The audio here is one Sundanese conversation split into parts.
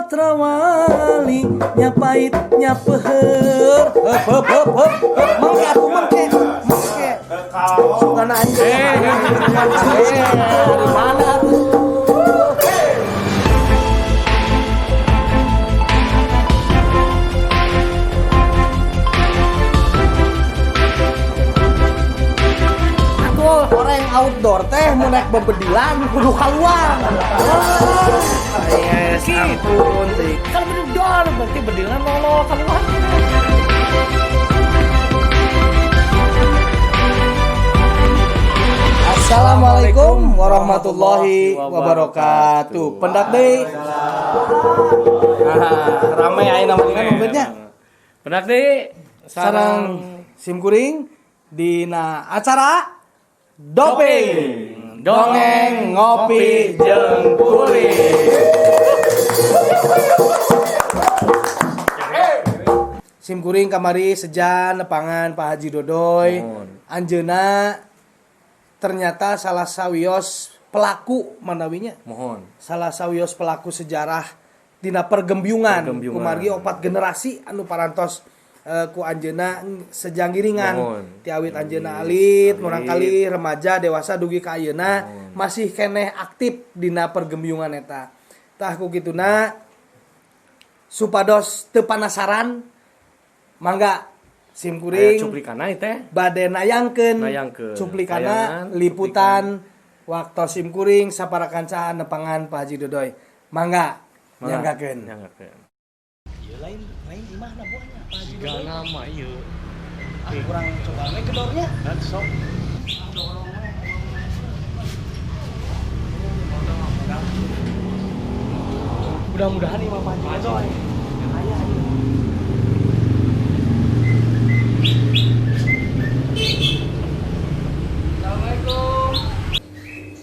Trawali nya pait nya peuheur. Heup heup heup heup heup, mangke atuh, mangke mangke sugana aing teh. Dari mana atuh? Atuh orang outdoor teh mun naik bebedilan kudu keluar. Yes, ampun teh. Kalau bedil berarti bedilan lolo keluar. Assalamualaikum warahmatullahi wabarakatuh. Pendak deui. Ah, rame ayeuna mah mobilnya. Pendak deui. Sareng sim kuring dina acara Doping Dongeng Ngopi jeung Kuring. Sim kuring kamari sejan nepangan Pak Haji Dodoy. Anjeuna ternyata salah sawios pelaku manawinya. Mohon. Salah sawios pelaku sejarah dina pergembyungan. Pergembyungan. Kumargi opat generasi anu parantos ku anjeunna sejanggiringan. Mohon. Ti awit anjeunna alit, Alit. Murangkali remaja, dewasa dugi ka ayeuna masih keneh aktif dina pergembyungan eta. Tah, ku kituna supados teu panasaran, mangga sim Aya kuring cuplikana ieu teh. Bade nayangkeun Nayangkeun. cuplikana Tayangan, liputan waktu sim kuring sapara kanca nepangan Pak Haji Dodoy. Mangga nyanggakeun. Nyanggakeun. Ieu lain lain imahna buahnya Pak Haji Dodoy. Nama ieu. Ah, kurang coba we gedornya. Dan sok. Ah, dorong we. Mudah-mudahan imah Pak Haji Dodoy. Aya ieu. Assalamualaikum.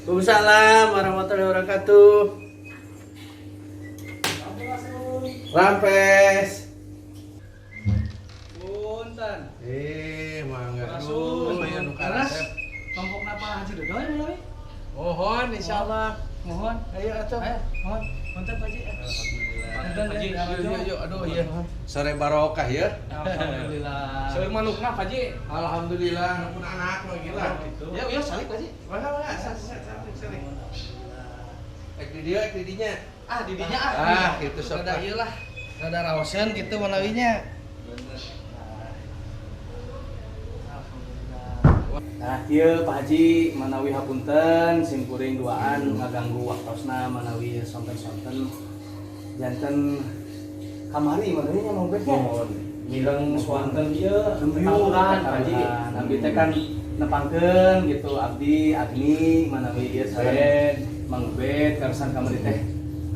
Waalaikumsalam warahmatullahi wabarakatuh. Rampes. Punten. Eh, mangga. Rasul, Aduh, aya nu Karas. karesep. Kelompokna Pak Haji Dodoy menawi? Mohon insyaallah. Mohon. Ayo atuh. Ayo, mohon. Punten, Pak Haji. Alhamdulillah. Punten, Pak Haji. Yuk, yuk, yuk. Aduh, iya. Sore barokah ya. Alhamdulillah. Seueur manukna, Pak Haji. Alhamdulillah, nu anak mah gila. Gitu. Ya, yuk salik, Pak Haji. Mangga, mangga, salik, salik, salik. Ek di dieu, ek di dinya. Ah, didinya ah. Ah, gitu sok. Rada ieu lah. Rada raoseun kitu manawinya. Bener. Nah, ieu Pak Haji, manawi hapunten sim kuring duaan ngaganggu waktosna manawi sonten-sonten janten kamari manawi nya mau nya. Mohon. Mireng swanten ieu Gembyung, tatakuran, Pak Haji. Abdi teh kan nepangkeun gitu, abdi Agni manawi ieu sareng Mang Ubed karesan kamari teh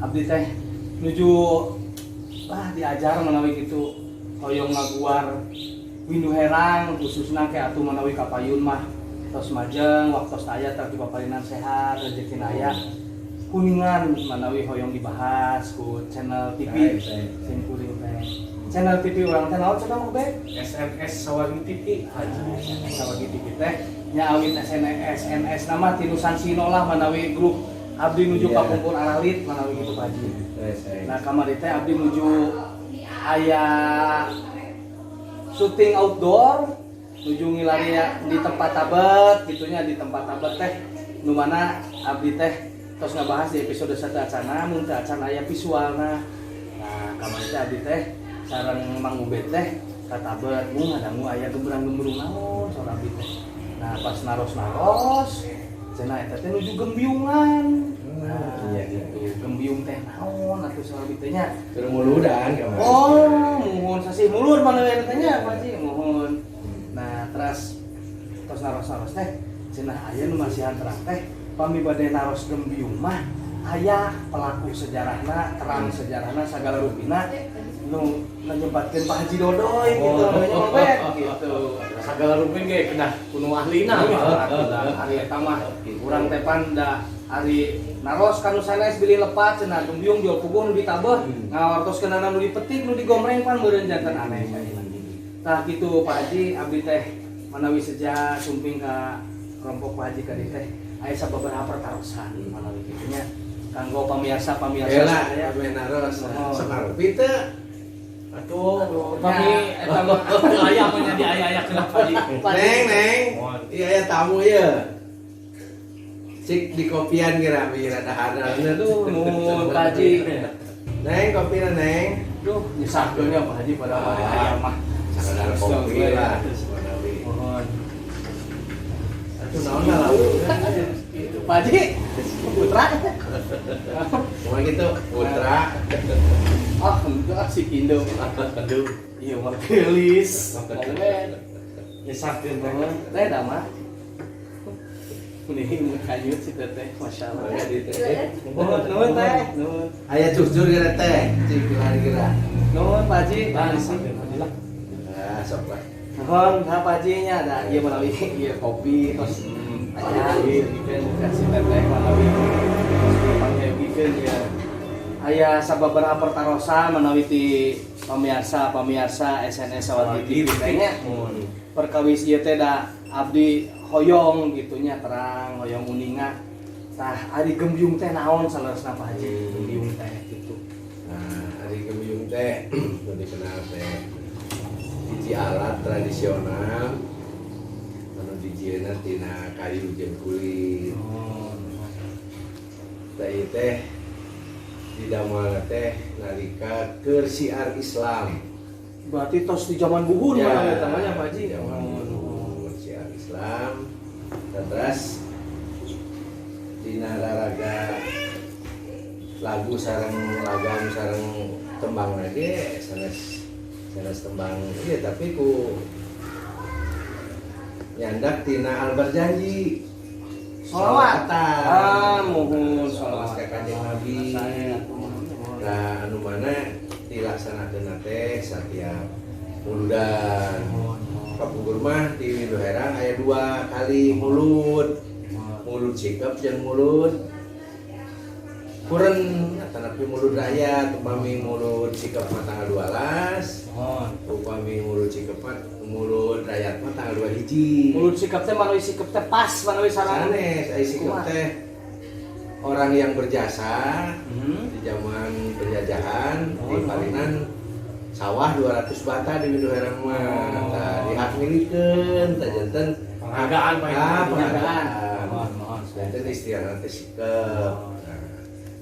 abdi teh nuju lah diajar manawi gitu hoyong ngaguar windu herang khususna ke atuh manawi kapayun mah tos majeng waktos aya tah di paparinan sehat rezekina aya kuningan manawi hoyong dibahas ku channel TV. Baik, baik. Sim kuring teh channel TV urang teh naon cenah, Mang Ubed? SNS Sawargi TV, Haji. SNS Sawargi TV teh nya awit SNS SNS nama ti nu Sansino lah manawi grup abdi nuju kapungkur aralit manawi gitu, Pak Haji. Nah, kamari teh abdi nuju aya syuting outdoor nuju ngilari di tempat tabet gitunya, di tempat tabet teh nu mana abdi teh tos ngabahas di episode satu acana mun teu acan aya visualna. Nah, kamari teh abdi teh sareng Mang Ubed teh ka tabet mung ngadangu aya gembrang-gembrung naon saur abdi teh. Nah, pas naros-naros cenah eta teh nuju gembyungan. Nah, Iya. gitu. Gembyung teh naon atuh saur abdi teh nya? Tur muludan kamari. Oh, muhun sasih mulur mana we teh nya, Pak Haji, muhun. Nah, terus tos naros-naros teh cenah aya nu masihan terang teh pami bade naros gembyung mah aya pelaku sejarahna, terang sejarahna sagala rupina nu nyebatkeun Pak Haji Dodoy gitu, Oh. namanya Mang Bet gitu. Sagala rupi ge kedah kuno ahlina. Ari eta mah urang teh pan da ari naros kanu sanes bilih lepat cenah gembyung jual puguh nu ditabeuh ngawartoskeunana nu dipetik nu digomreng pan meureun janten aneh. Tah kitu, Pak Haji, abdi teh manawi seja sumping ka kelompok Pak Haji ka dieu teh aya sababaraha pertarosan manawi kitu nya. Kanggo pamirsa-pamirsa saya menaros sakarupi teu. Atuh, pami eta mah aya mah nya di aya-aya kenapa Pak Haji. Neng, neng. Iya aya tamu ieu. Cik di kopian kira bira dahana. Aduh, nuhun Pak Haji. Neng, kopina neng. Duh, nyesahkeun nya Pak Haji pada mari aya mah. Sakadar kopi lah. Mohon. Atuh naon lah. Itu Pak Haji. Putra. Cuma gitu, putra. Ah, enggak si Kindo. Aduh, iya mah geulis. Momen. Nyesahkeun teh. Teh dah mah. Mending kanyut si teteh, Masya Allah. Nuhun, nuhun teh. Nuhun. Aya cucur geura teh, cik kira-kira. Nuhun Pak Haji. Nah, nyesahkeun Pak Haji lah. Nah, sok lah. Nuhun, ha Pak Haji nya da ieu menawi ieu kopi tos aya ieu kasih teteh menawi tos dipanggilkeun ya. Aya sababaraha pertarosan menawi ti pamirsa-pamirsa SNS Sawargi TV teh nya. Perkawis ieu teh da abdi hoyong gitunya terang hoyong uninga. Tah ari gembyung teh naon saleresna Pak Haji? Gembyung teh gitu. Nah, ari gembyung teh nu dikenal teh hiji alat tradisional anu dijieunna tina kayu jeung kulit. Tah ieu teh didamelna teh nalika keur syiar Islam. Berarti tos di zaman buhun ya, mana eta mah nya Pak Haji? Zaman buhun syiar Islam. Terus dina raraga lagu sareng lagam sareng tembang lagi sanes sanes tembang iya tapi ku nyandak tina Al-Barzanji. Sholawat. Ah, muhun sholawat ka Kanjeng Nabi. Nah, anu mana dilaksanakeun teh satiap muludan. Kapungkur mah di Winduherang aya 2 kali mulud. Mulud sikep jeung mulud kuren atanapi mulud rakyat, upami mulud sikep mah tanggal 12, upami mulud sikep mah mulud rakyat mah tanggal 21. Mulud sikep teh manawi sikep teh pas manawi sareng sanes ai sikep teh orang yang berjasa di zaman penjajahan di palinan sawah 200 bata di Winduherang mah. Tah dihak milikeun tah janten penghargaan Pak. Penghargaan. Janten istilahna teh sikep.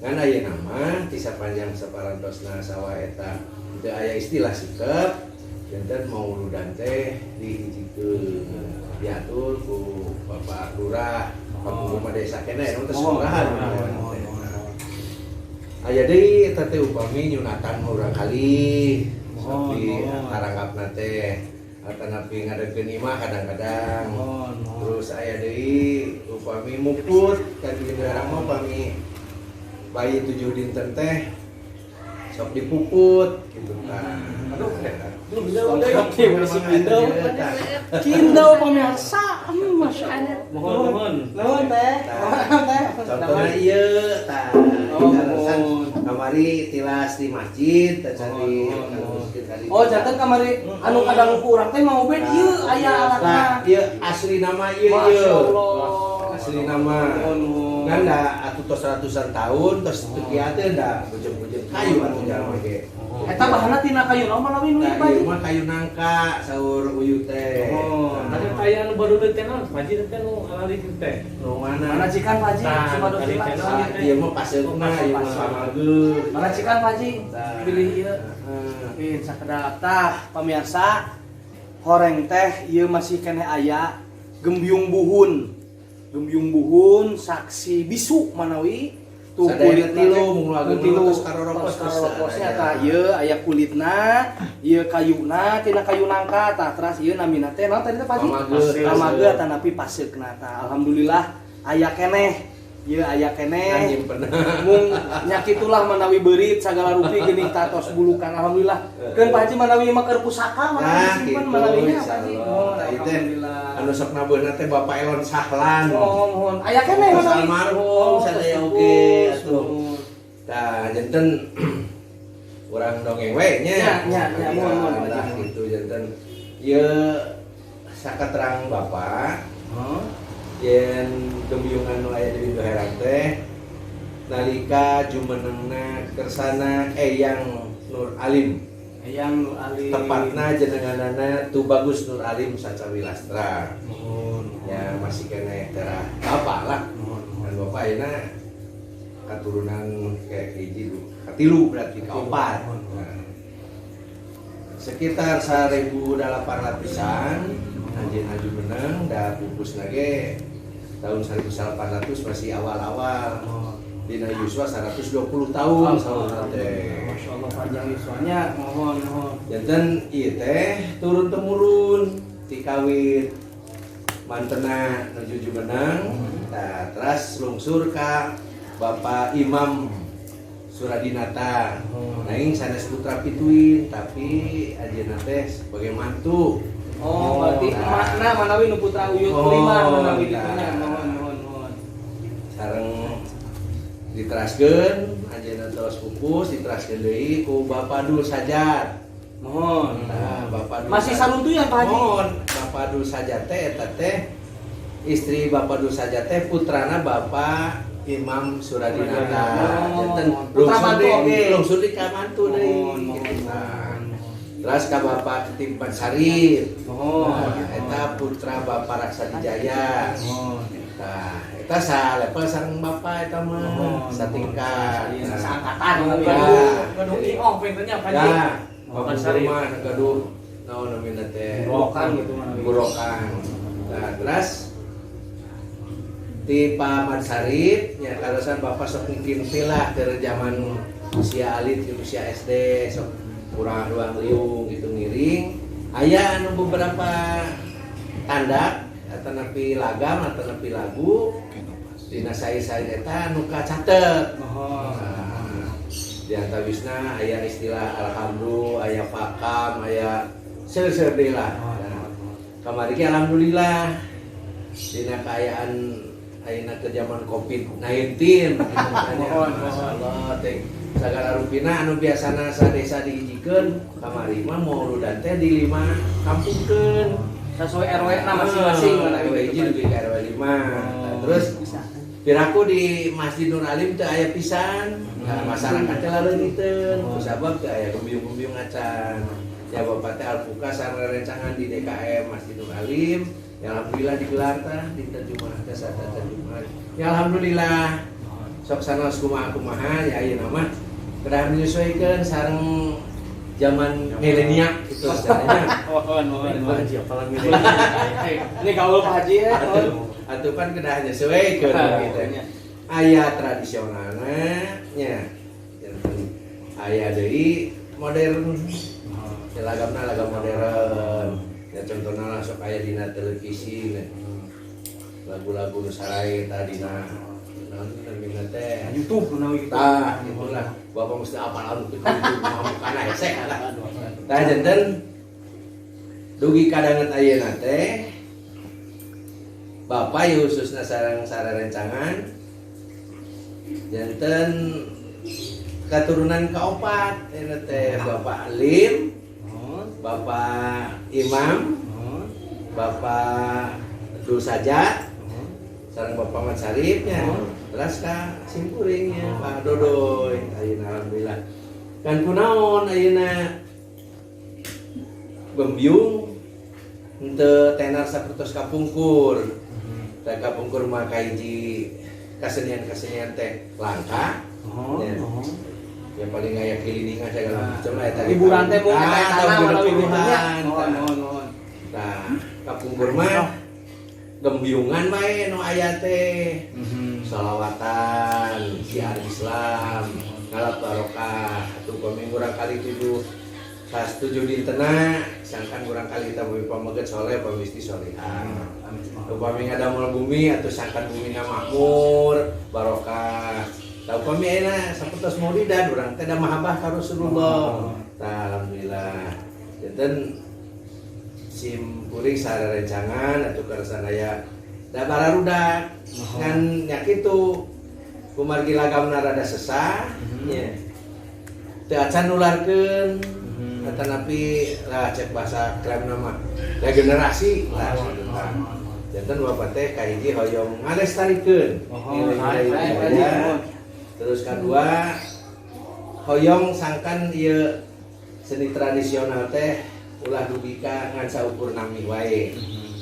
Ngan aya nama ti sapanjang saparantosna sawah eta teu aya istilah sikep janten mauludan teh dihijikeun diatur ku Bapak Lurah, Bapak Desa keneh nu teh kelurahan. Aya deui eta teh upami nyunatan urang kali sapi taranggapna teh atanapi ngadekeun imah kadang-kadang. Terus aya deui upami muput ka di Winduherang mah upami bayi 7 dinten teh sok dipuput gitu kan. Aduh, Kindo pemirsa, Masya Allah. Mohon, nuhun teh. Contohnya ieu tah. Kamari tilas di masjid teh cari. Oh, janten kamari anu kadang ku urang teh mau bed ieu aya alatna. Ieu asli nama ieu ieu. Asli nama. Ngan da atuh tos ratusan tahun tos teu kiateun da beujeung-beujeung kayu atuh jalma ge. Eta bahanna tina kayu naon manawi nu ieu Pak? Ieu mah kayu nangka saur uyut teh. Oh, ada kaya anu baru teh naon Pak Haji teh nu alali teh. Nu mana? Manacikan Pak Haji supados jelas. Ieu mah paseukna ieu mah pamageut. Manacikan Pak Haji pilih ieu. Ih sakedap tah pamirsa horeng teh ieu masih keneh aya gembyung buhun. Gembyung buhun saksi bisu manawi tuh kulitna tilu tos karoroposnya tah ieu aya kulitna ieu kayuna tina kayu nangka tah teras ieu namina teh naon tadi teh Pak Haji pamageut tanapi paseukna tah alhamdulillah aya keneh ieu aya keneh mung nya kitulah manawi beurit sagala rupi geuning tos bulukan alhamdulillah keun Pak Haji manawi mah keur pusaka manawi simpen manawi nya Pak Haji alhamdulillah anu sok nabeuna teh Bapak Elon Sahlan. Oh, mohon. Aya keneh manawi. Almarhum sadaya oge atuh. Tah janten urang dongeng we nya. Nya nya mohon mohon tah kitu janten ieu sakaterang Bapak. Yen gembyungan nu aya di Winduherang teh Nalika jumenengna kersana Eyang Nur Alim. Eyang Nur Alim. Tepatna jenenganana Tubagus Nur Alim Sacawilastra. Mohon. Ya masih kena tera bapak lah. Mohon. Dan bapak ayeuna katurunan kayak hiji katilu berarti kaopat. Nah, sekitar 1800-an anjeunna jumeneng da pupusna ge tahun 1800 masih awal-awal. Dina yuswa 120 tahun saurna teh. Masya Allah panjang yuswanya, mohon mohon. Janten ieu teh turun temurun ti kawit mantena nuju jumeneng, tah teras lungsur ka Bapak Imam Suradinata. Nanging sanes putra pituin tapi anjeunna teh sebagai mantu. Oh, berarti emakna manawi nu putra uyut lima manawi ditunya. Mohon mohon mohon. Sareng diteraskeun anjeunna tos pupus diteraskeun deui ku Bapak Dul Sajat. Mohon. Nah, Bapak Dul masih saruntuyan Pak Haji. Mohon. Bapak Dul Sajat teh eta teh istri Bapak Dul Sajat teh putrana Bapak Imam Suradinata. Janten putra mantu oge. Lungsur di ka mantu deui. Terus ka Bapak Ketimpan Sarip. Mohon. Eta putra Bapak Raksadijaya. Mohon. Nah, eta salevel sareng bapak eta mah satingkat. Saangkatan gaduh ioh pengennya Pak Haji. Ya, Bapak Sarip mah gaduh naon namina teh? Gurokan gitu mah. Gurokan. Nah, terus ti Pak Mat Sarip nya kaleresan bapak sok ngingkin lah dari zaman usia alit usia SD sok kurang ruang liung gitu ngiring. Aya anu beberapa tanda atanapi lagam atanapi lagu dina sair-sair eta anu kacatet. Nah, di antawisna aya istilah alhamdulillah, aya fakam, aya seur-seur deui lah. Nah, kamari ge alhamdulillah dina kaayaan ayeuna ke zaman Covid-19 masyaallah teh sagala rupina anu biasana sadesa dihijikeun kamari mah mauludan teh di 5 kampungkeun. Sesuai RW na masing-masing mana RW hiji dugi ka RW 5. Nah, terus piraku di Masjid Nur Alim teu aya pisan. Nah, masyarakat teh laleungiteun kusabab teu aya gembyung-gembyung acan. Ya bapak teh alfuka sareng rencangan di DKM Masjid Nur Alim. Ya alhamdulillah digelar tah dinten Jumat teh sadaya Jumat. Ya alhamdulillah sok sanos kumaha-kumaha ya ayeuna mah kedah menyesuaikan sareng zaman milenial gitu sebenarnya. Mohon mohon Pak Haji apalah milenial. Ini gaul Pak Haji ya. Atuh kan kedah nyesuaikeun gitu. Aya tradisionalna nya. Aya deui modern. Ya lagamna lagam modern. Ya contohna sok aya dina televisi lagu-lagu nu sarai tadina naon namina teh YouTube menawi gitu. Tah, itulah. Bapak mesti apal anu kitu mah hesek lah. Tah janten dugi kadanget ayeuna teh Bapak ya khususna sareng sarerencangan janten katurunan kaopat ayeuna teh Bapak Alim, Bapak Imam, Bapak Dul Sajat, sareng Bapak Mat Sarip nya. Terus ka simkuringnya Pak Dodoy ayeuna alhamdulillah. Kan kunaon ayeuna gembyung henteu tenar sapertos kapungkur. Teh kapungkur mah kahiji kasenian-kasenian teh langka. Ya paling aya kiliningan segala macam lah eta. Hiburan teh mung eta tanah manawi kitu nya. Mohon. Tah, kapungkur mah gembyungan bae nu aya teh. Salawatan, syiar Islam, ngalap barokah, atuh upami urang kali 7 pas 7 dintena, sangkan urang kali kita bumi pameget soleh pamisti solehah. Upami ngadamel bumi atuh sangkan bumina makmur, barokah. Tah upami ayeuna sapertos maulidan urang teh da mahabbah ka Rasulullah. Tah alhamdulillah. Janten sim kuring sarerencangan atuh keresan aya da bararudak ngan nya kitu kumargi lagamna rada sesah nya teu acan nularkeun atanapi lah cek bahasa kremna mah regenerasi lah. Janten bapak teh kahiji hoyong ngalestarikeun nilai-nilai budaya Terus kedua, hoyong sangkan ieu seni tradisional teh ulah dugi ka ngan saukur nami wae.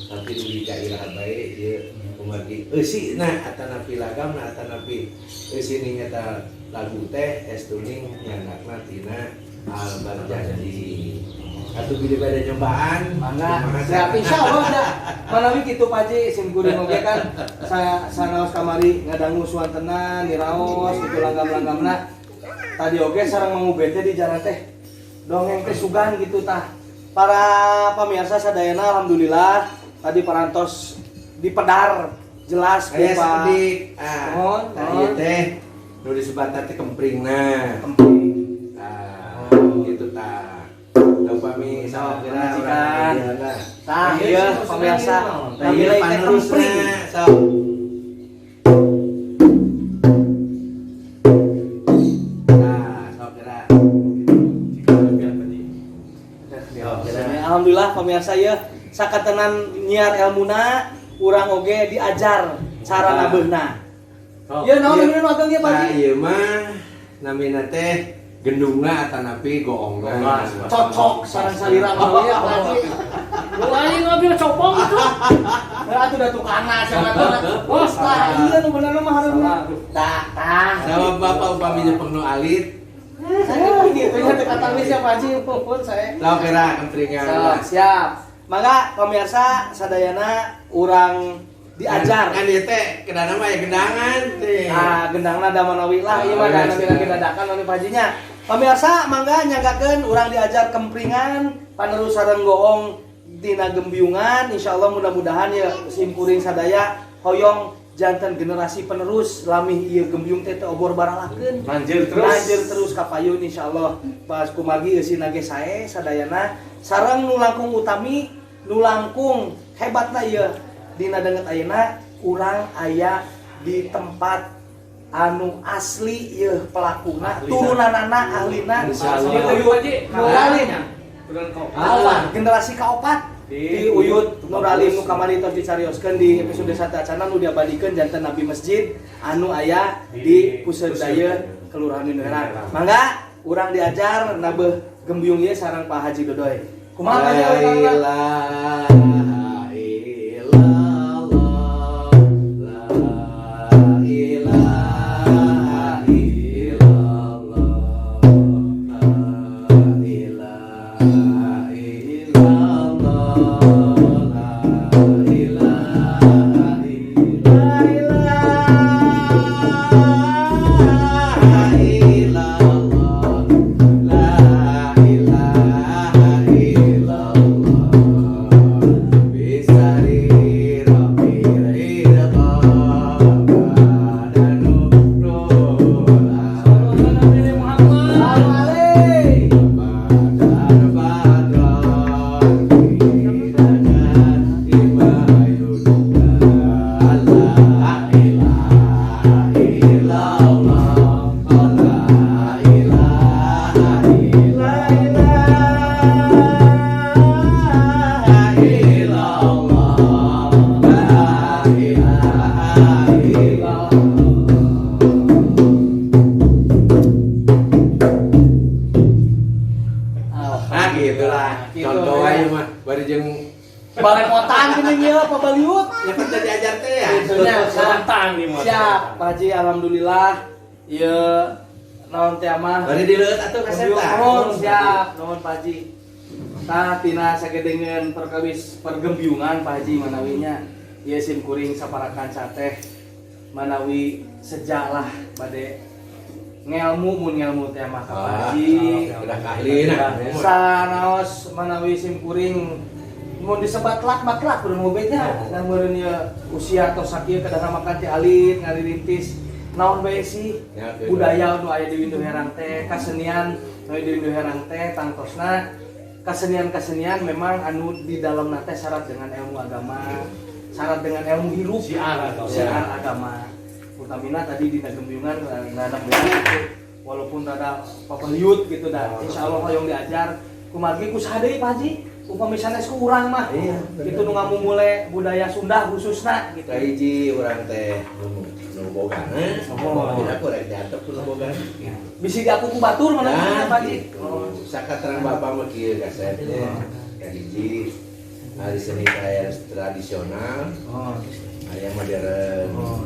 Tapi dugi ka iraha bae ieu kumargi eusina atanapi lagamna atanapi eusi eta lagu teh estuning nyandakna tina Al Barzanji. Atuh bilih bade nyobaan. Mangga. Kumaha? Siap, insyaallah da. Manawi kitu Pak Haji, sim kuring oge kan saya sanaos kamari ngadangu suantena niraos gitu langgam-langgamna. Tadi oge sareng Mang Ubed teh di jalan teh dongeng teh sugan gitu tah. Para pemirsa sadayana, alhamdulillah tadi parantos dipedar jelas ku Aya Pak. Sadik. Ah, Mohon, tah mohon. Ieu teh nu disebatan teh kempringna. Kempring. Tah, gitu tah. Upami sok geura. Majikan. Tah, Iya, ieu sih, pemirsa. maksudnya Tah ieu Nami teh panerusna kempring. Sok. Nah, sok geura. Sok geura. Alhamdulillah pemirsa ya, sakatenan nyiar elmuna urang oge diajar cara Nah. nabeuhna. Sok. Ya naon Iya. namina nu ageng ieu, Pak Nah, Haji? ieu mah namina teh gendungna atanapi goongna. Cocok sareng salira mah ya, Pak Haji. Lu aing ngambil copong itu. Heeh, atuh da tukangna cenah teh. Wah, Tah, iya nu bener mah hareuna. Tah, tah. Sama bapak upami nyepeng nu alit, Saya gitu nya teu katawis ya, Pak Haji, pun saya. sok geura kempringan. Sok, siap. Mangga pemirsa sadayana urang diajar. Kan ieu teh kedana mah ya gendangan teh. Ah, gendangna da manawi lah ieu mah da Oh, nami iya, lagi dadakan mani Pak Hajinya. Pemirsa mangga nyanggakeun urang diajar kempringan panerus sareng goong dina gembyungan, insyaallah mudah-mudahan ya sim kuring sadaya hoyong janten generasi penerus lamih ieu gembyung teh teu obor baralakeun. Lanjut terus. Lanjut terus ka payun insyaallah. Pas kumargi eusina ge sae sadayana sareng nu langkung utami, nu langkung hebatna ieu dina danget ayeuna urang aya di tempat anu asli ieu pelakuna Ahlina. turunanana ahlina. Insyaallah. Di Uyut Uyut Haji. Nuralim. Turunan kau. Apa? Generasi kaopat Di di Uyut Uyut Nuralim nu kamari tos dicarioskeun di episode sateuacanna nu diabadikeun janten Nabi Masjid anu aya di Puseur Daya Kelurahan Winduherang. Mangga urang diajar nabeuh gembyung ieu sareng Pak Haji Dodoy. Kumaha Pak Haji? La ilaha illallah, la ilaha illallah, la ilaha illallah, la ilaha illallah, la ilaha illallah. Bisari rabbi ridha dan nurul Nabi Muhammad. Alaihi. Badar badran kidangan imayuda. La ilaha illallah, la ilaha illallah, la ilaha illallah. Nah, gitulah. Gitu, Contoh ya. aja mah bari jeung Barepotan geuning ieu Pak Baliut. ya kan tadi ajar teh ya. Itunya. Serentan nih mah. Siap, Pak Haji, alhamdulillah. Ieu naon teh mah. Bari dileueut atuh kaset tah. Nuhun, siap, nuhun Pak Haji. Tah tina sagedengeun perkawis pergembyungan Pak Haji manawinya. Ieu sim kuring saparakan teh manawi sejalah bade ngelmu mun ngelmu teh mah ka Pak Ah, Haji. udah kahlina. Sanaos manawi sim kuring mun disebat lak mah lak kudu ngobetnya. Dan meureun ieu usia tos sakieu kedah makan ti alit ngaririntis naon bae sih Ya, oke. budaya nu aya di Windu Herang teh, kasenian nu aya di Windu Herang teh tangtosna kesenian-kesenian memang anu di dalam teh syarat dengan ilmu agama, syarat dengan ilmu hirup, Syiar atau syiar agama. Utamina tadi di Gembyungan nganembean gitu. Walaupun rada papeliut gitu dah. Insyaallah hoyong diajar kumargi ku saha deui Pak Haji? Upami sanes ku urang mah. Iya, bener. Itu nu ngamumule budaya Sunda khususna gitu. Kahiji urang teh nu bogana, Oh. tidak aku rek diantep ku nu bogana. Bisi diaku ku batur mana Nah, Pak Haji. gitu. Sakaterang bapak mah kieu kasetnya. Kahiji hari seni aya tradisional, Oh. aya modern. Oh.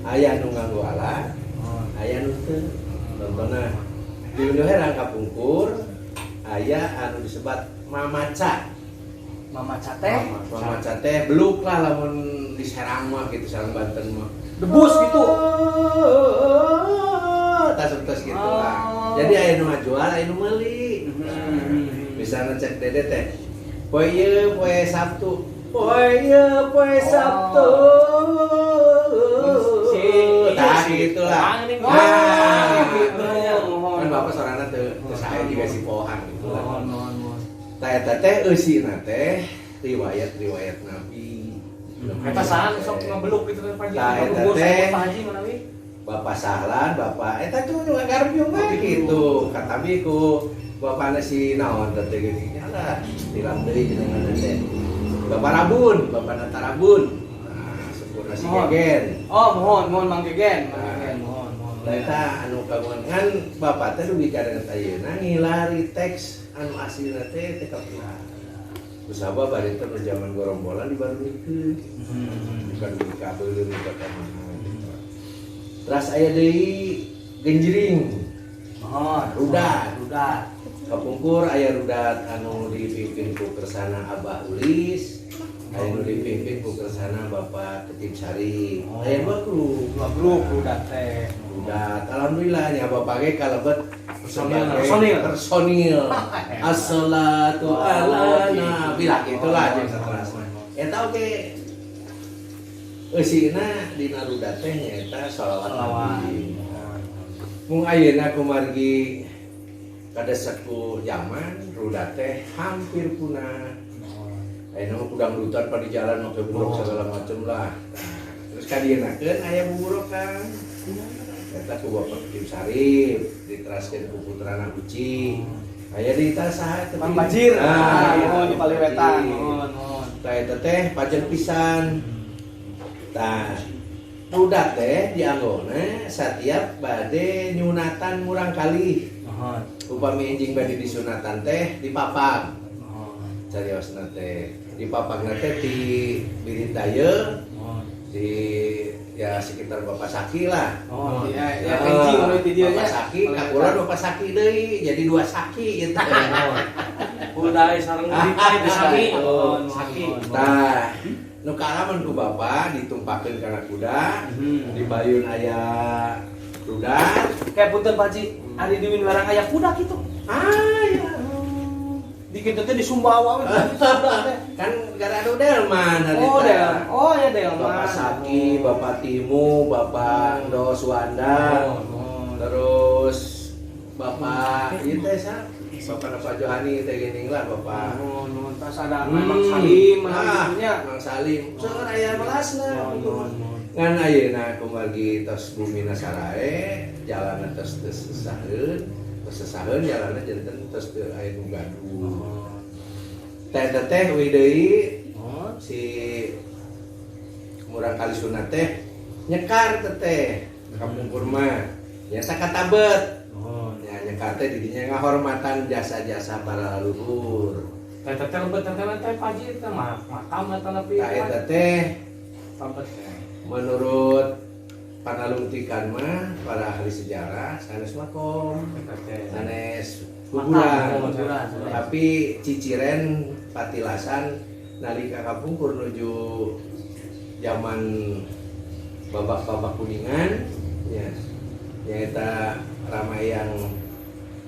Aya nu nganggo alat, Oh. aya nu teu. Contohna di Windu Herang kapungkur aya anu disebat mamaca. Mamaca teh Mamaca teh beluk lah lamun di Serang mah gitu, Serang Banten mah. debus gitu. Tas tos gitu lah. Oh. Jadi aya nu ngajual, aya nu meuli. Hmm. Misalnya cek Dede teh. Poe ieu poe Sabtu. Poe ieu poe Sabtu. Si- Tah si gitu lah. Pohang nih. Nah, gitu. gitu. Kan bapak sorana teu teu sae juga si Pohang gitu lah. Mohon, mohon, mohon. Tah eta teh eusina teh riwayat-riwayat Nabi. Eta saha nu sok ngebeluk gitu teh Pak Haji. Tah eta Umur teh saya Pak Haji manawi. Bapak Sahlan, Bapak eta tuh nu ngagarbiung we gitu. Katabi ku bapakna si naon teh geuning lah, tilam deui jenengan teh. Bapak Rabun, Bapak Nata Rabun. Nah, sempurna si Mohon. Gegen. Oh, mohon, mohon Mang Gegen, Mang Nah. Gegen, mohon, mohon. Lah eta anu kagungan kan bapak teh dugi ka dengan ayeuna ngilari teks anu aslina teh teh kapilah. Kusaba bari teh nu zaman gorombolan dibarunikeun. Bukan dugi ka beuleum ka mana gitu. Terus aya deui genjring. Mohon. Rudat. Rudat. Kapungkur aya rudat anu dipimpin ku Kersana Abah Ulis, aya nu dipimpin ku Kersana Bapak Ketip Sari. Oh. Aya dua grup. Dua grup rudat teh. Rudat, alhamdulillah nya bapak ge kalebet Personil. sebagai Personil. Personil. Assalatu ala Oh, gitu. nabi lah gitulah Oh, jeung saterasna. Eta oge eusina dina rudat teh nyaeta sholawat Sholawat. Nabi. Mung ayeuna kumargi kadeseku zaman rudat teh hampir punah. Ayeuna mah kudang dutan pa di jalan make buruk segala macem lah. Nah, terus kadienakeun aya buburokan. Eta ku Bapak Kim Sarip diteraskeun ku putrana Uci. Aya di tas saha teh? Mang Bajir. Nah, mohon di Paliwetan. Bajir. Mohon, mohon. Tah eta teh pajeng pisan. Tah rudat teh dianggona satiap bade nyunatan murang kali. Mohon. Upami enjing bade disunatan teh dipapag. Mohon. Cariosna teh dipapagna teh di Birindaye Mohon. di ya sekitar Bapak Saki lah. Oh, iya, ya Ah, kenji kalau itu dia Bapak Saki, kakulan Bapak Saki deui, jadi dua Saki gitu. Udah sareng di Saki. Oh, Saki. Tah, nu kaalaman ku bapak ditumpakeun kana kuda, di bayun aya rudat. Kayak punten Pak Haji, ari di Windu Herang aya kuda gitu. Ah, ya. Di kitu teh di Sumbawa we. Kan gara ada delman hari Oh, teh. Del. Oh, ya Delman. Bapak Saki, Bapak Timu, Bapak Ndo Suwanda, Oh, terus Bapak ieu teh sa? Bapak Bapak Johani teh geuning lah Bapak. Oh, nuhun tas ada Mang Salim, Ah, gitunya. Mang Salim. Seueur aya melasna. Nuhun, nuhun, nuhun. Ngan ayeuna kumargi tos bumina sarae, jalanna tos teu sesaheun, tos sesaheun jalanna janten tos teu aya nu gaduh. Teh teh teh euy deui Oh, si murang kali sunat teh nyekar teh teh kapungkur mah nyata katabet oh. ya nyekar teh didinya ngahormatan jasa-jasa para leluhur Teh teh lebet teh teh Pak Haji teh makam eta tapi tah eta teh Tabet teh. menurut panalungtikan mah para ahli sejarah sanes makom Eta teh. sanes Makam, kuburan kuburan, sanes. tapi ciciren patilasan nalika kapungkur nuju zaman babak-babak kuningan ya nyaeta Ramayang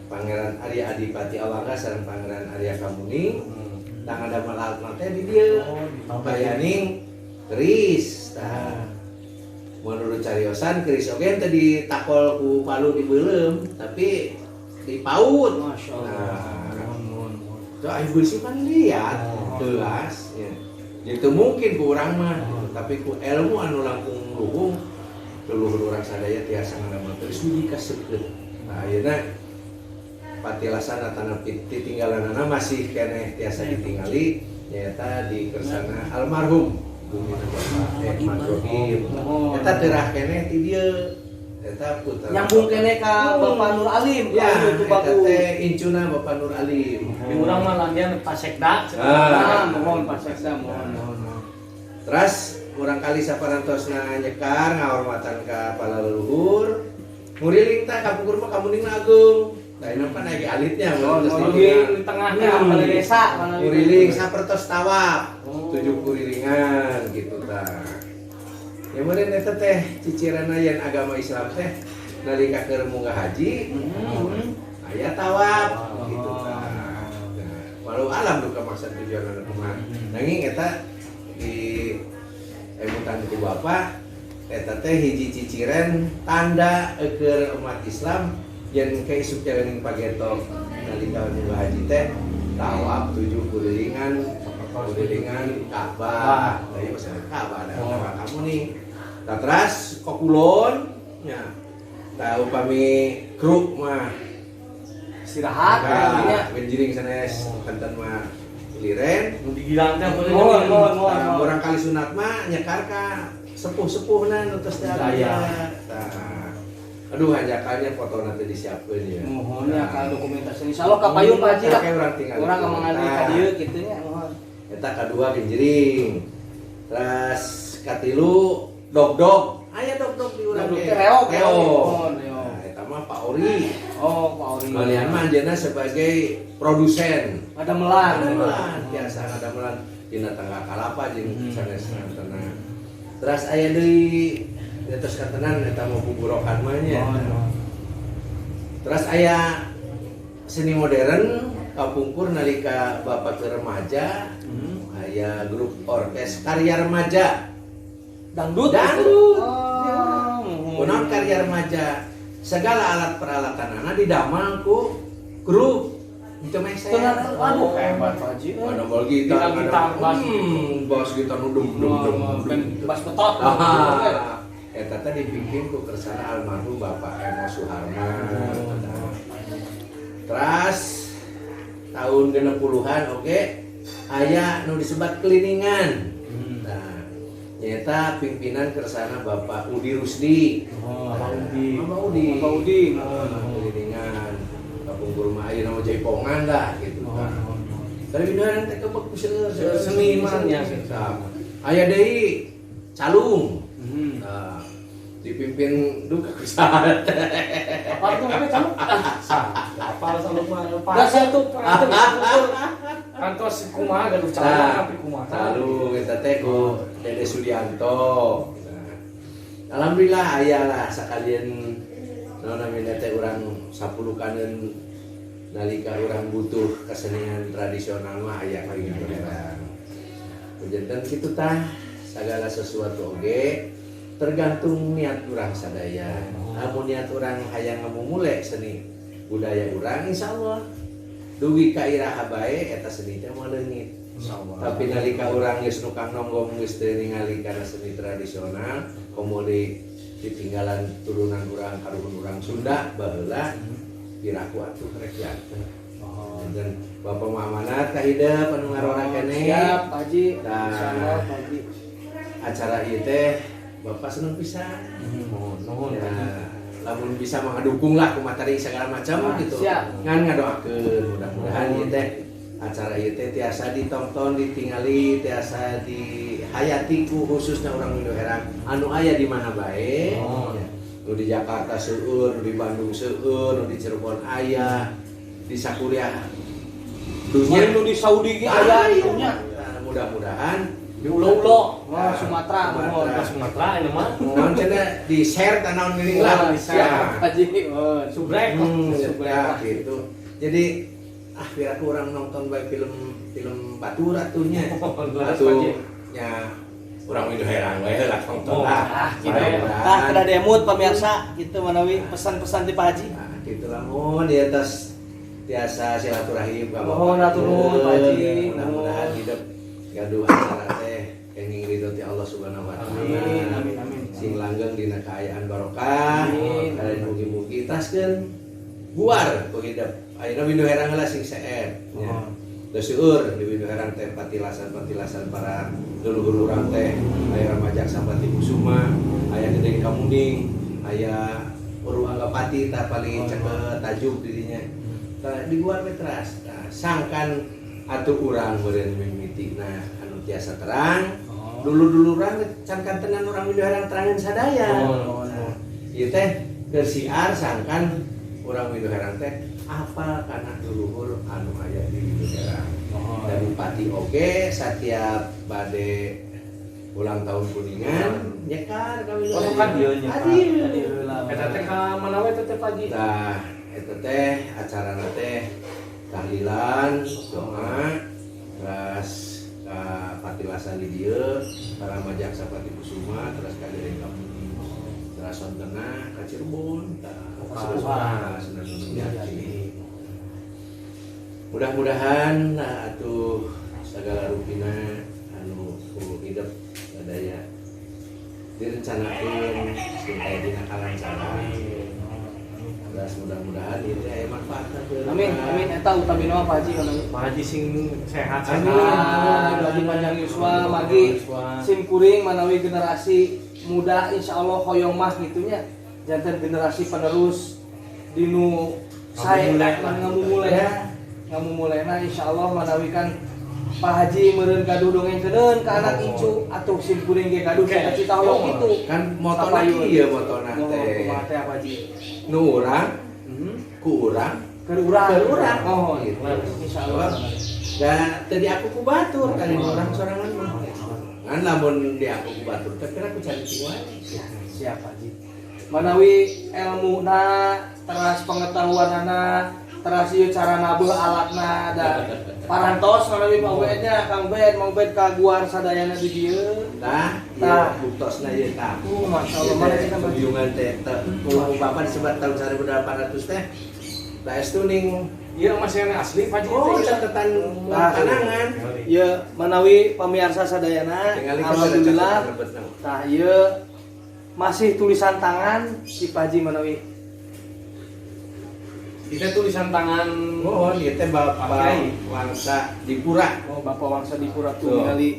Pangeran Arya Adipati Awangga sareng Pangeran Arya Kamuning tah ngadamel alatna teh di dieu Oh, di Tabet. bayaning keris tah menurut cariosan keris oge teh ditakol ku palu dibeuleum tapi dipaut. Masya Allah. Nah. Nuhun, nuhun, nuhun. Tuh ayo beusi pan liat Oh. gelas ya. Jadi teu mungkin ku urang mah gitu. Tapi ku ilmu anu langkung luhung leluhur urang sadaya tiasa ngadamel keris dugi ka seukeut. Nah ayeuna Patilasan atanapi titinggalanana masih keneh tiasa ditingali nyaeta di kersana almarhum bumina Bapak Ahmad Rohim. Eta terah keneh ti dieu. Eta putra Nyambung keneh ka Bapak Nur Alim. Ya, itu eta bagus. teh incuna Bapak Nur Alim. Di urang mah landian Pak Sekda. Ah, mohon Pak Sekda, mohon mohon. Mohon. Terus murangkali saparantosna nyekar ngahormatan ka para leluhur. Nguriling tah kapungkur mah kamuningna ageung. Da ieu pan aya alitnya Oh, terus Di di di tengahnya Pada desa mana Nguriling sapertos tawaf. Oh. 7 kurilingan gitu tah. Ya meureun eta teh ciciranna yen agama Islam teh nalika keur munggah haji aya tawaf gitu tah. Nah, walau alam duka maksud tujuan kumaha. Nanging eta di emutan ku Bapak eta teh hiji ciciran tanda keur umat Islam yen ke isuk jalaning pageto nalika munggah haji teh tawaf 7 kurilingan kurilingan Ka'bah. Nah, ieu masalah Ka'bah ada kamu nih. Tah teras kokulon nya. Tah upami kru mah Istirahat nah, ya. Genjiring sanes kanten mah liren. Nu digilang teh boleh. Mohon, mohon, mohon. Tah murangkali sunat mah nyekar ka sepuh-sepuhna nu tos teh aya. Tah. Aduh hanjakalnya foto nanti disiapkeun ya. Mohon ya kalau dokumentasi insyaallah ka payun Pak Haji lah. Oke, urang tinggal. Urang ngamali ka dieu kitu nya mohon. Eta kadua genjering. Terus katilu dog-dog. Aya dog-dog di urang Dog-dog ge. teh reog, Reog. reog. Reog. Nah, eta mah Pak Ori. Oh, Pak Ori. Malian mah anjeunna sebagai produsen. Ada melan. Ada biasa ada melan dina tangga kalapa jeung sanes kantenan. Terus aya deui di atas kantenan eta mah buburokan mah nya. Terus aya seni modern kapungkur nalika bapak ke remaja aya grup orkes karya remaja. Dangdut. Dangdut. Oh, mohon. Kunaon karya remaja segala alat peralatan didamel ku grup itu meser. Aduh, hebat Pak Haji. Ada bal gitar, Gitar, ada bass. Bass gitar nu dum dum dum. Ben bass betot. Ah, eta teh dipimpin ku kersana almarhum Bapak Emo Suharman. Terus tahun 60-an oke aya nu disebat keliningan. Nah, nyata pimpinan kersana Bapak Udi Rusdi. Oh, Bapak Udi. Bapak Udi. Bapak Udi. Nah, keliningan. Kapungkur mah aya nama jaipongan lah gitu kan. Dari binaan teh kebek seueur Seniman ya. Tah. Aya deui calung. Nah, dipimpin duka ku saha teh. Apa tuh namanya calung? Apa calung mah? Dah saya tuh Kantos kumaha gaduh calung Nah, tapi kumaha. Calung eta teh ku Dede Sudianto. Nah, alhamdulillah aya lah sakalian naon namina teh urang sapulukaneun nalika urang butuh kesenian tradisional mah aya kali urang. Janten kitu tah segala sesuatu oge tergantung niat urang sadaya. Lamun niat urang hayang ngamumule seni budaya urang insyaallah dugi ka iraha bae eta seni teh moal leungit. Tapi nalika urang geus nukang nonggong geus teu ningali kana seni tradisional komo di ditinggalan turunan urang karuhun urang Sunda baheula piraku atuh rek janten. Dan Bapak mah amanat ka hidep anu ngarora keneh. Siap, Pak Haji. Nah. Insyaallah Pak Haji. Acara ieu teh Bapak seneng pisan. Nuhun, nuhun. Ya, lamun bisa mah ngadukung lah kumaha tadi segala macam Nah, gitu. siap. Ngan ngadoakeun mudah-mudahan ieu teh acara ieu teh tiasa ditonton, ditingali, tiasa dihayati ku khususna urang Winduherang anu aya di mana bae. Oh. Ya. Nu di Jakarta seueur, nu di Bandung seueur, nu di Cirebon aya, di sakuliah dunia Nu di Saudi ge aya nya. Nah, mudah-mudahan Di ulo-ulo. Wah, Sumatera, mohon. Ke Sumatera ini mah. Mohon cenah di share tanaon geuning lah. Siap, Pak Haji. Mohon. Subrek. Subrek. Ya, gitu. Jadi ah piraku orang nonton bae film batur atunya. Atuh nya urang Winduherang we lah nonton lah. Ah, gitu. Mudah-mudahan. Tah kada demut pemirsa, gitu manawi pesan-pesan ti Pak Haji. Nah, gitu lah mun di atas tiasa silaturahim ka Bapak. Mohon hatur nuhun, Pak Haji. Mudah-mudahan hidup gaduh acara teh kenging ridho ti Allah Subhanahu wa taala. Amin, amin, amin. Sing langgeng dina kaayaan barokah. Amin. Kalian mugi-mugi taskeun Guar ku hidep. Ayeuna Windu Herang heula sing seep nya. Geus seueur di Windu Herang teh patilasan-patilasan para leluhur urang teh. Aya Ramaja Sapati Kusuma, aya Gedeng Kamuning, aya Uru Anggapati tah paling ceket tajuk di dinya. Tah di guar we teras. Tah sangkan atuh urang meureun mimitina anu tiasa terang. Dulu-dulu urang can kantenan urang Windu Herang terangan sadaya. Nah, ieu teh keur siar sangkan urang Windu Herang teh apal kana leluhur anu aya di Windu Herang. Dan bupati oge setiap bade ulang tahun Kuningan nyekar ka Windu Oh, kan dieu nyekar. Hadir. Eta teh ka mana we teh Pak Haji? Tah, eta teh acarana teh tahlilan, doa, terus ka patilasan di dieu, ka Ramaja Sapati Kusuma, terus ka Gedeng Kamuning. Terus sontena ka Cirebon, tah Ka Sunan Gunung Jati. Mudah-mudahan nah atuh segala rupina anu ku hidep sadaya direncanakeun sing aya dina kalancaran. Terus mudah-mudahan ieu teh aya manfaatna keur Amin, amin, eta utamina mah Pak Haji kana. Pak Haji sing sehat. Amin. Haji panjang yuswa, magi sim kuring manawi generasi muda insyaallah hoyong mah gitunya. Janten generasi penerus dinu sae ngamumule. Ngamumulena insyaallah manawi kan Pak Haji meureun gaduh dongengkeun ka anak incu atuh sim kuring ge gaduh cita-cita hoyong kitu. Kan motona kieu motona teh. Kumaha teh Pak Haji? Nu urang, ku urang, Keur urang. Keur urang. Oh, Gitu. insyaallah. Da teu diaku ku batur kali nu urang sorangan mah. Ngan lamun diaku ku batur teh kira ku cari wae. Siap Pak Haji. Manawi ilmuna teras pengetahuanana teras ieu cara nabeuh alatna da parantos manawi Pak Ubed nya Kang Ubed Mang Ubed kaguar sadayana di dieu. Tah, Tah. ieu buktosna ieu tah. Masyaallah mana sih Kang Haji? Kunjungan teh teh ku bapak disebat tahun 1800 teh. Da estu ning Ieu masih yang asli Pak Haji. oh catatan Tah. kenangan. Ieu manawi pamiarsa sadayana Tingali kan alhamdulillah. ada catatan lebetna. Tah ieu masih tulisan tangan si Pak Haji manawi. Kita tulisan tangan. Mohon ieu teh Bapak Kiai. Wangsa Dipura. Oh, Bapak Wangsa Dipura tuh Tuh. ningali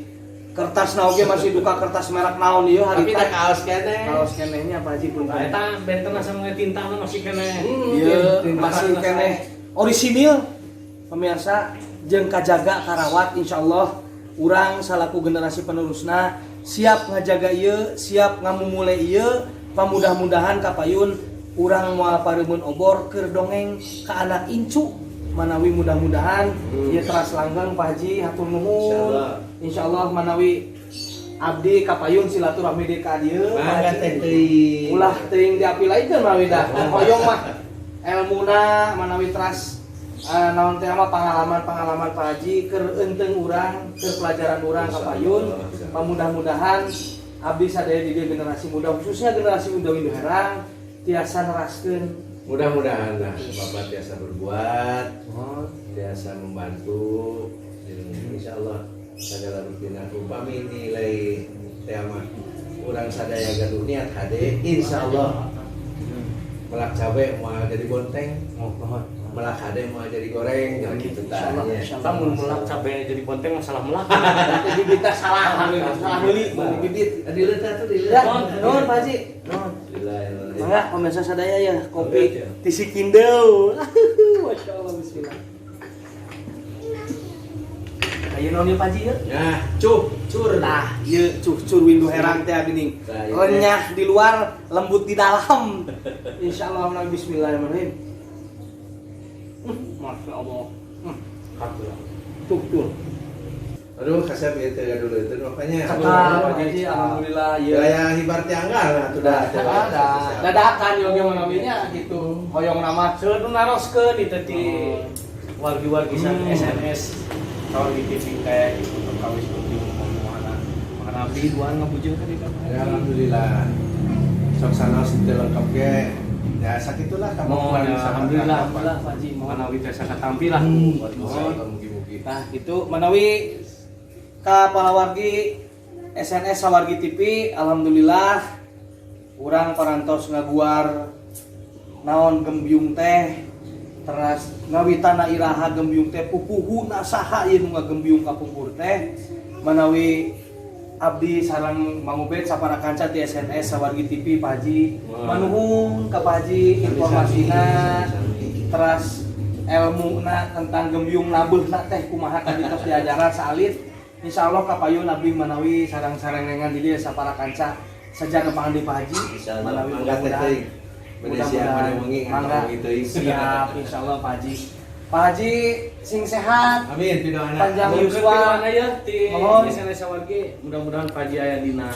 kertas na oge masih duka kertas merek naon ieu Tapi harita. da kaos keneh. Kaos kenehnya Pak Haji pun. Nah, eta benten sama tinta mah masih keneh. Ieu Tinta masih masih keneh orisinil pemirsa jeung kajaga karawat insyaallah urang salaku generasi penerusna siap ngajaga ieu, siap ngamumule ieu, pamudah-mudahan kapayun urang moal pareumeun obor keur dongeng ka anak incu manawi mudah-mudahan ieu teras langgeng Pak Haji hatur nuhun. Insyaallah. Insyaallah manawi abdi kapayun silaturahmi deui ka dieu Pak Mangga Haji. teh teuing. Ulah teuing diapilaikeun manawi dah hoyong mah elmuna manawi teras naon teh mah pengalaman-pengalaman Pak Haji keur eunteung urang, keur pelajaran urang kapayun. Pamudah-mudahan abdi sadaya di dieu generasi muda khususnya generasi muda Windu Herang tiasa neraskeun. Mudah-mudahan lah Bapak tiasa berbuat, tiasa membantu, jeung insyaallah segala rupina upami nilai teh mah urang sadaya gaduh niat hade insyaallah melak cabe moal jadi bonteng, melak hade moal jadi goreng, ya gitu tah. Insyaallah, nya. insyaallah. Lamun melak cabe jadi bonteng masalah melak. Berarti bibitnya salah, salah beli, beli bibit. Dileut atuh dileut. Ya, nuhun Pak Haji. Nuhun. Mangga pemirsa sadaya ya, kopi tisi kindeu. Masya Allah, bismillah. Ayo naon ieu Pak Haji ya? Nah, cuh, cur. Nah, ieu cucur Windu Herang teh geuning. Nah, ieu teh. Renyah di luar, lembut di dalam. Insyaallah menawi bismillahirrahmanirrahim. Masya Allah. Cucur. Aduh, kasep ieu teh gaduh leuteun makanya. Cekap, Pak Haji, alhamdulillah ieu. Gaya hibar tianggal nah tuh dah. Ada. Dadakan yo ge manawinya gitu. Hoyong nama Seueur nu naroskeun di teh di wargi-wargi SNS kalau di TV teh gitu perkawis bukti ngomong makan abdi duaan ngabujeng ka dieu. Ya, alhamdulillah. Sok sanaos teu lengkap ge. Ya sakitulah Mohon, kemampuan ya, alhamdulillah. Alhamdulillah Pak Haji, mohon. Manawi teh sakatampi lah. Insyaallah mugi-mugi. Nah, itu manawi ka palawargi SNS Sawargi TV, alhamdulillah urang parantos ngaguar naon gembyung teh. Teras ngawitana iraha gembyung teh, pupuhuna saha ieu nu ngagembyung kapungkur teh. Manawi abdi sareng Mang Ubed sapara kanca ti SNS Sawargi TV, Pak Haji, manuhun ka Pak Haji informasina, teras elmuna tentang gembyung nabeuhna teh kumaha tadi tos diajaran saalit. Insyaallah kapayun abdi manawi sareng-sarengan di dieu sapara kanca sejarah nepangan di Pak Haji. Insyaallah. Manawi Mangga teh mudah-mudahan teuing. Bade siap mudah-mudahan pada wengi mangga ngantos wengi teuing. Siap, insyaallah, Pak Haji. Pak Haji sing sehat, Amin, pidoana. panjang Yuswa yuswa. Ya ti Mohon. SNS Sawargi, mudah-mudahan Pak Haji aya dina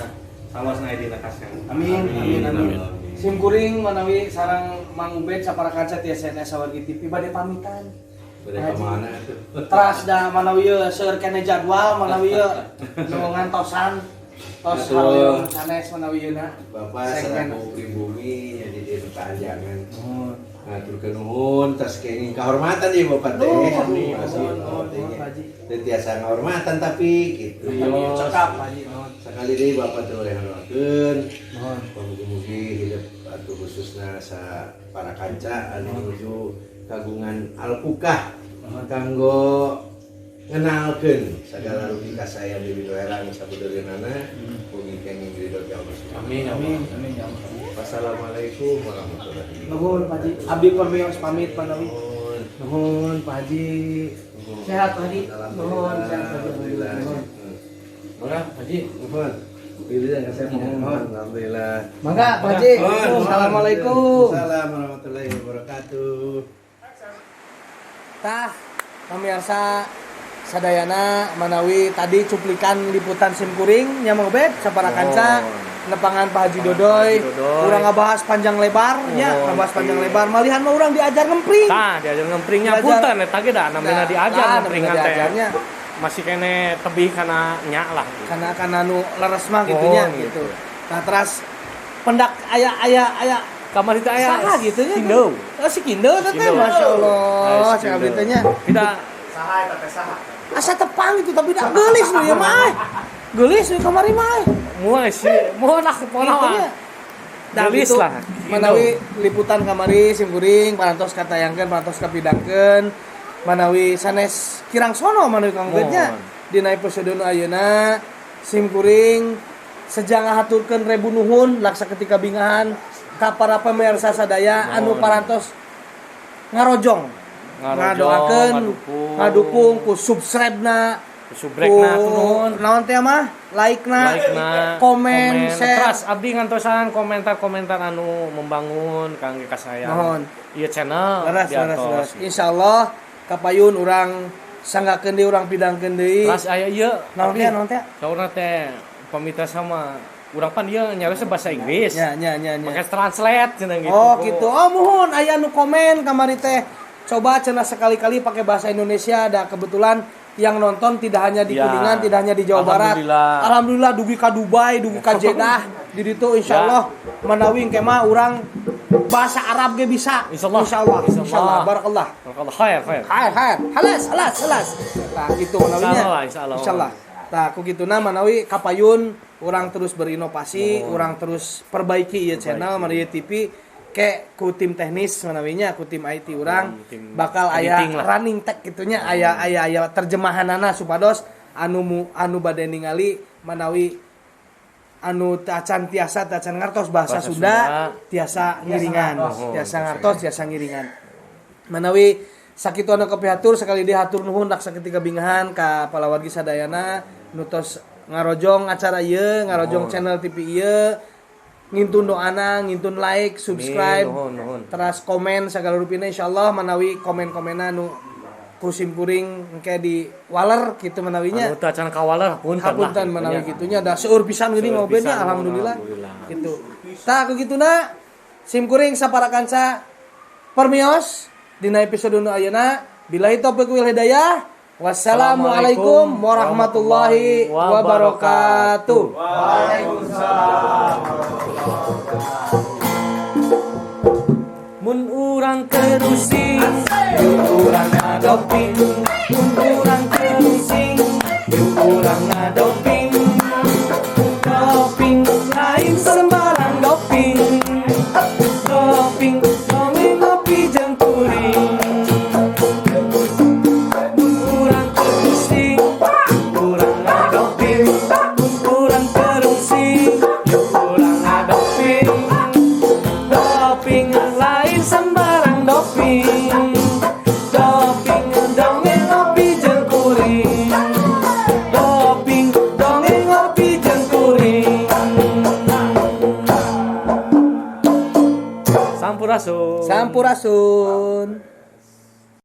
sawasna, aya dina kasehan. Amin, amin, amin. Amin. Sim kuring manawi sareng Mang Ubed sapara kanca ti SNS Sawargi TV bade pamitan. Bade ka mana tuh? Teras da manawi ieu seueur keneh jadwal, manawi ieu nu ngantosan tos Betul. hoyong sanes manawi ieu na. Bapak Segmen. selaku pribumi jadi di panjangan. Nuhun. Ngaturkeun nuhun, tas kenging kehormatan ya Bapak teh. Nuhun, Masih nuhun, nuhun, teh nya. Pak Haji. Teu tiasa ngahormatan tapi gitu. Iya. Cekap, Pak Haji, nuhun. Sekali deui Bapak teh oleh ngadoakeun. Nuhun. Mugi-mugi hidup atau khususna sa para kanca anu menuju kagungan alpukah kanggo ngenalkeun sagala rupi kasaean di Winduherang sabudeureunana, mugi kenging ridho ti Allah Subhanahu. Amin. Amin, amin ya Allah. Wassalamualaikum warahmatullahi wabarakatuh. Nuhun, Pak Haji. Abdi permios pamit manawi. Nuhun. Nuhun, Pak Haji. Sehat, Pak Haji. Nuhun, sehat, Pak Haji. Alhamdulillah. Nuhun. Mangga, Pak Haji. Nuhun. Nuhun. Alhamdulillah. Mangga, Pak Haji. Nuhun. Assalamualaikum. Assalamualaikum warahmatullahi wabarakatuh. Tah, pemirsa sadayana, manawi tadi cuplikan liputan simkuring nya Mang Ubed sapara kanca nepangan Pak Haji Dodoy. Haji Dodoy. Urang ngabahas panjang lebar nya, Oh, ngabahas panjang iya. lebar. Malihan mah urang diajar ngempring. Tah, diajar ngempringnya. Diajar. Punten eta ge da namina diajar Nah, ngempringan namina teh. diajarnya. Masih keneh tebih kana nya lah. Karena karena nu leres mah gitu nya Oh, gitu. gitu. Nah, teras pendak aya aya aya Kamari teh aya saha gitu nya. Kindo. Oh, si Kindo teh, Kindo. Masya Allah, Ah, si si abdi Kindo. teh nya. Tidak. Saha eta teh, saha? Asa tepang gitu, tapi dak geulis nu ieu mah euy. Geulis nu kamari mah euy. Moal sih, moal lah pokona Gitu mah. nya. Dah Geulis gitu, lah. manawi liputan kamari simkuring parantos katayangkeun, parantos kapidangkeun, manawi sanes kirang sono manawi Kang Ubed nya Mohon. dina episode nu ayeuna. Simkuring seja ngahaturkeun rebu nuhun laksa ketika bingahan ka para pemirsa sadaya anu Mohon. parantos ngarojong, Ngarojong, ngadoakeun, ngadukung. ngadukung ku subscribe-na, Subrekna ku tuh nuhun. naon teh mah, like-na, Like-na, komen, share. Terus abdi ngantosan komentar-komentar anu membangun kangge kasayang. Nuhun. Ieu channel Leres, leres, diatos. leres. Insyaallah kapayun urang sanggakeun deui, urang pidangkeun deui. Terus aya ieu. Naon teh, naon teh? Saurna teh pamita sama urang pan ieu nyariosna bahasa Inggris. Nya, nya, nya, nya. Pakai translate cenah gitu. Oh, gitu. Oh, muhun aya nu komen kamari teh. Coba cenah sekali-kali pakai bahasa Indonesia, ada kebetulan yang nonton tidak hanya di Ya. Kuningan, tidak hanya di Jawa Barat. Alhamdulillah. Alhamdulillah dugi ka Dubai, dugi ka Jeddah. Di ditu insyaallah Ya. manawi engke mah urang bahasa Arab ge bisa. Insyaallah. Insyaallah. Insyaallah. Insyaallah. Barakallah. Barakallah khair khair. Khair, khair. Halas, halas, halas. Nah, gitu manawinya. Insyaallah, insyaallah. Insyaallah. Nah, ku kituna manawi kapayun urang terus berinovasi, urang terus perbaiki ieu channel manawi TV ke ku tim teknis manawinya, ku tim IT urang Tim bakal aya editing lah. running tag gitunya, aya aya aya terjemahanana supados anu mu, anu bade ningali manawi anu tacan tiasa tacan ngartos bahasa, Bahasa Sunda, Sunda. tiasa ngiringan, ngartos. tiasa ngartos, tiasa ngiringan. Manawi sakitu anu kapihatur, sekali deui hatur nuhun laksa ketika bingahan ka palawargi sadayana nu tos ngarojong acara ieu, ngarojong channel TV ieu, ngintun doana, ngintun like, subscribe, Amin, nuhun, nuhun. teras komen segala rupina. Insyaallah manawi komen-komena nu ku simkuring engke di waler kitu manawinya. Anu teu acan kawaler punten lah. Hapunten manawi gitunya. gitunya da seueur pisan geuning Seueur ngobrolnya, pisan, alhamdulillah. alhamdulillah. Gitu tah ku kituna simkuring sapara kanca permios dina episode nu ayeuna. Billahi taufiq wal hidayah, wassalamualaikum warahmatullahi wabarakatuh. Waalaikumsalam. Mun urang kerusing, yuk urang ngadoping. Mun urang kerusing, yuk urang ngadoping. Doping, lain sembarang doping. Doping, dongeng ngopi jeung kuring. Sampurasun. Sampurasun.